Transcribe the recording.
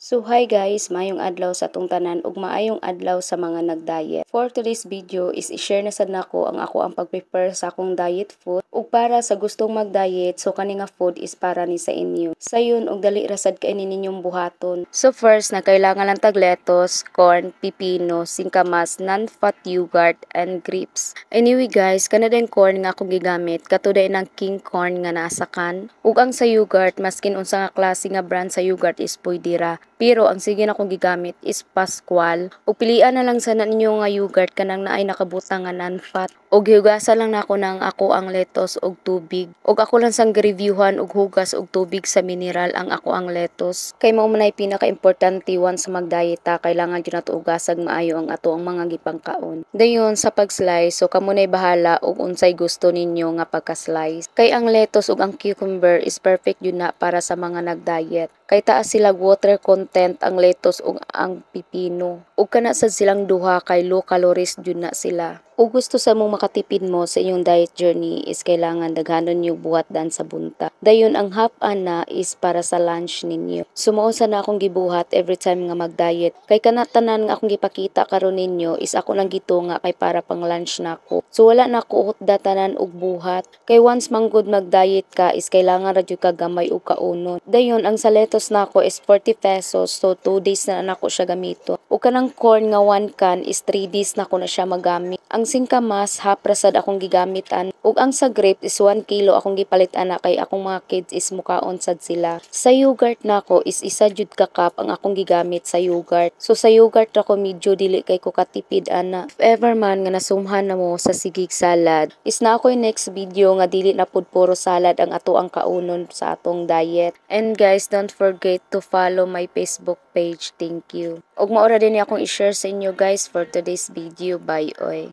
So hi guys, maayong adlaw sa atong tanan ug maayong adlaw sa mga nag-diet. For today's video is i-share na sad nako ang ako ang pag-prepare sa akong diet food ug para sa gustong mag-diet, so kani nga food is para ni sa inyo. Sayon ug dali ra sad kay ni ninyong buhaton. So first na kailangan lang tag lettuce, corn, pipino, singkamas, non-fat yogurt and grapes. Anyway guys, kana din corn nga akong gigamit kato ng king corn nga nasa can. Ug ang sa yogurt, maskin unsa nga klase nga brand sa yogurt is pwede ra. Pero ang sige na akong gigamit is Pascual. Ug pilian na lang sana ninyo nga yogurt kanang naay nakabutang nga non-fat. Ug hiugasan lang nako nang ako ang lettuce og tubig. Ug ako lang sang gi-reviewhan og hugas og tubig sa mineral ang ako ang lettuce. Kay mao man ay pinaka-importante once mag-diet ta, kailangan jud nato hugasag maayo ang ato ang mga gipangkaon. Dayon sa pag-slice, so kamo nay bahala og unsay gusto ninyo nga pagka-slice. Kay ang lettuce ug ang cucumber is perfect jud na para sa mga nag-diet. Kay taas sila water content ang lettuce ug ang pipino. Ug kana sad silang duha kay low calories jud na sila. Ug gusto sa mong makatipid mo sa inyong diet journey is kailangan daghanon niyo buhat dan sa bunta. Dayon ang half ana is para sa lunch ninyo. So mao sa na akong gibuhat every time nga mag-diet. Kay kana tanan nga akong gipakita karon ninyo is ako lang gitunga kay para pang lunch nako. So wala na ko hutda tanan og buhat. Kay once manggod mag-diet ka is kailangan ra jud ka gamay og kaunon. Dayon ang sa lettuce nako is 40 pesos, so 2 days na nako siya gamito. Ug kanang corn nga 1 can is 3 days na ko na siya magamit. Ang singkamas, half ra sad akong gigamit an. Ug ang sa grape is 1 kilo akong gipalit ana kay akong mga kids is mukaon sad sila. Sa yogurt nako is isa jud ka cup ang akong gigamit sa yogurt. So sa yogurt ako medyo dili kay ko katipid ana. If ever man nga nasumhan na mo sa sigig salad, is na ako'y next video nga dili na pud puro salad ang ato ang kaunon sa atong diet. And guys, don't forget to follow my Facebook page. Thank you. Ug mao ra din akong i-share sa inyo guys for today's video. Bye oy.